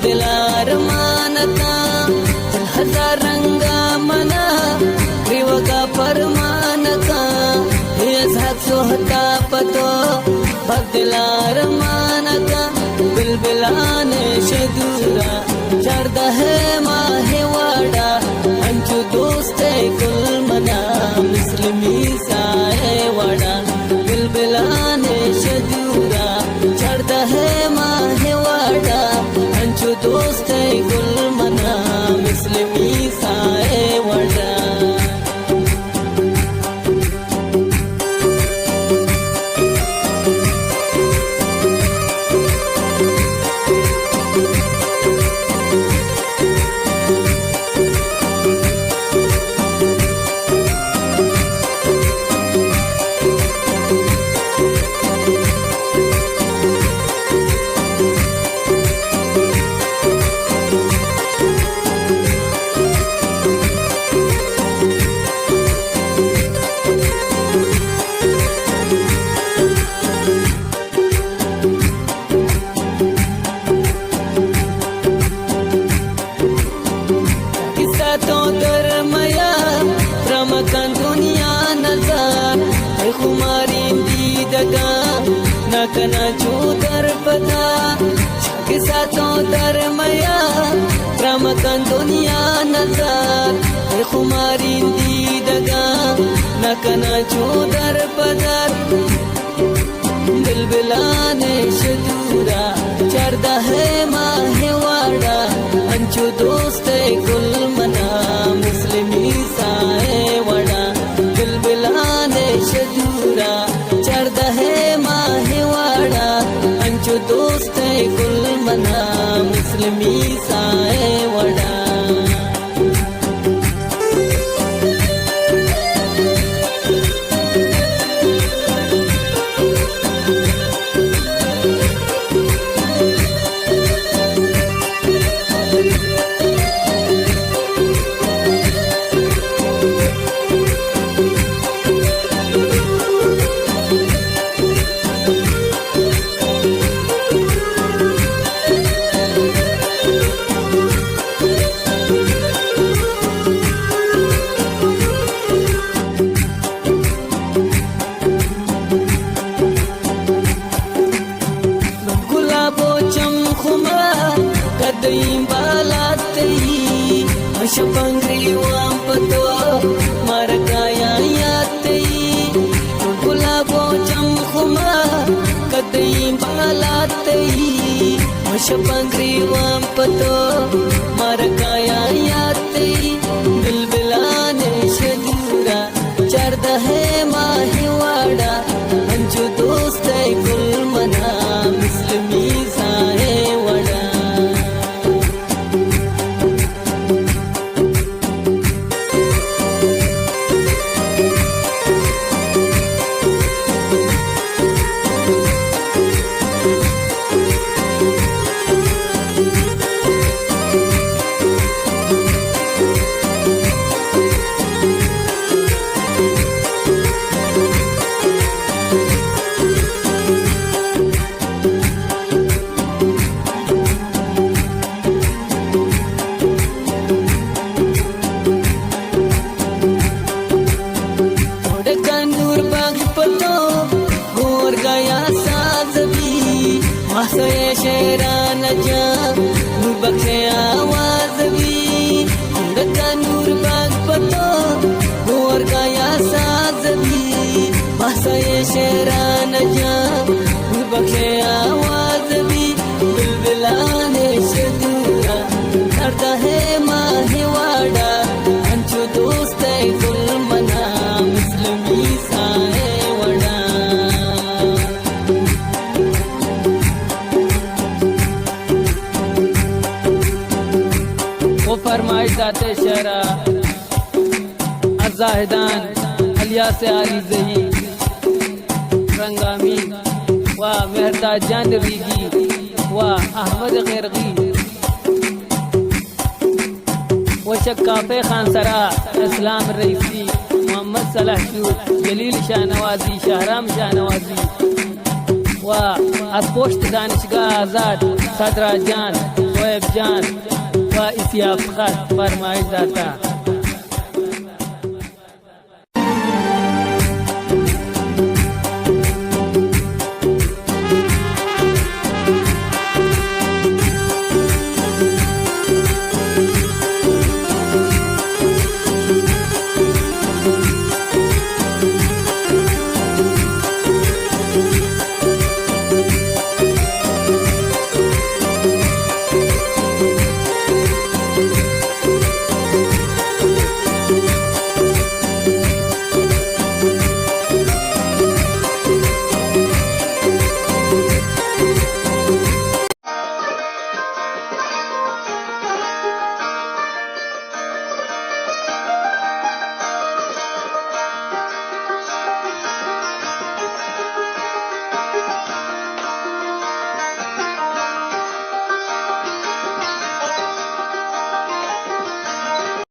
دل ارمان کاں، دل ہزار رنگا منا، گریوگا پرمان کاں، اے ازاد سوہتا پتو، بد دل ارمان کاں، بلبلان شدورا، چاردہ ماہ واڑا، انچو دوست گل منا، مثل میسائے وڑا، بلبلان شدورا، چاردہ ماہ واڑا، انچو دوست گل منا، مثل میسائے وڑا۔ کسا تو در میا، ترا مکن دنیا نزار، اے خماریں دیدگاں، نہ کناں چو در پدا۔ کسا تو در میا، ترا مکن دنیا نزار، اے خماریں دیدگاں، نہ کناں چو در پدر۔ بلبلان شدورا، چاردہ ماہ واڑا، انچو دوست گل منا، مثل میسائے وڑا۔ بلبلان شدورا، چاردہ ماہ واڑا، انچو دوست گل منا، مثل میسائے وڑا۔ گلاب و چم خمار، کدیں بالات تئی، شپاں گریوان پہ تو، مارا کایاں یات تئی۔ گلاب و چم خمار، کدیں بالات تئی، شپاں گریوان پہ تو، مارا کایاں یات تئی۔ بلبلان شدورا، چاردہ ماہ واڑا، انچو دوست گل منا، مثل میسائے وڑا۔ توڑکا نور بخش پہ تو، گور گیا ساز بی، ماسے شیران جان، نور بخش آواز بی۔ توڑکا نور بخش پہ تو، گور گیا ساز بی، ماسے شیران جان، نور بخش آواز بی۔ بلبلان شدورا، چاردہ ماہ واڑا، انچو دوست گل منا، مثل میسائے وڑا۔ او فرمائش داتے شعرا، از زاہدان الیاس علی زہی، رنگامی و مہرداد جان ریگی و احمد قرغی و چکافے خان سرا، اسلام رئیسی، محمد صلاح شور، جلیل شاہ نوازی، شہرام شاہ نوازی و از پشت دانشگاہ آزاد، صدرا جان و جان و اسیاف خط فرمائش داتا۔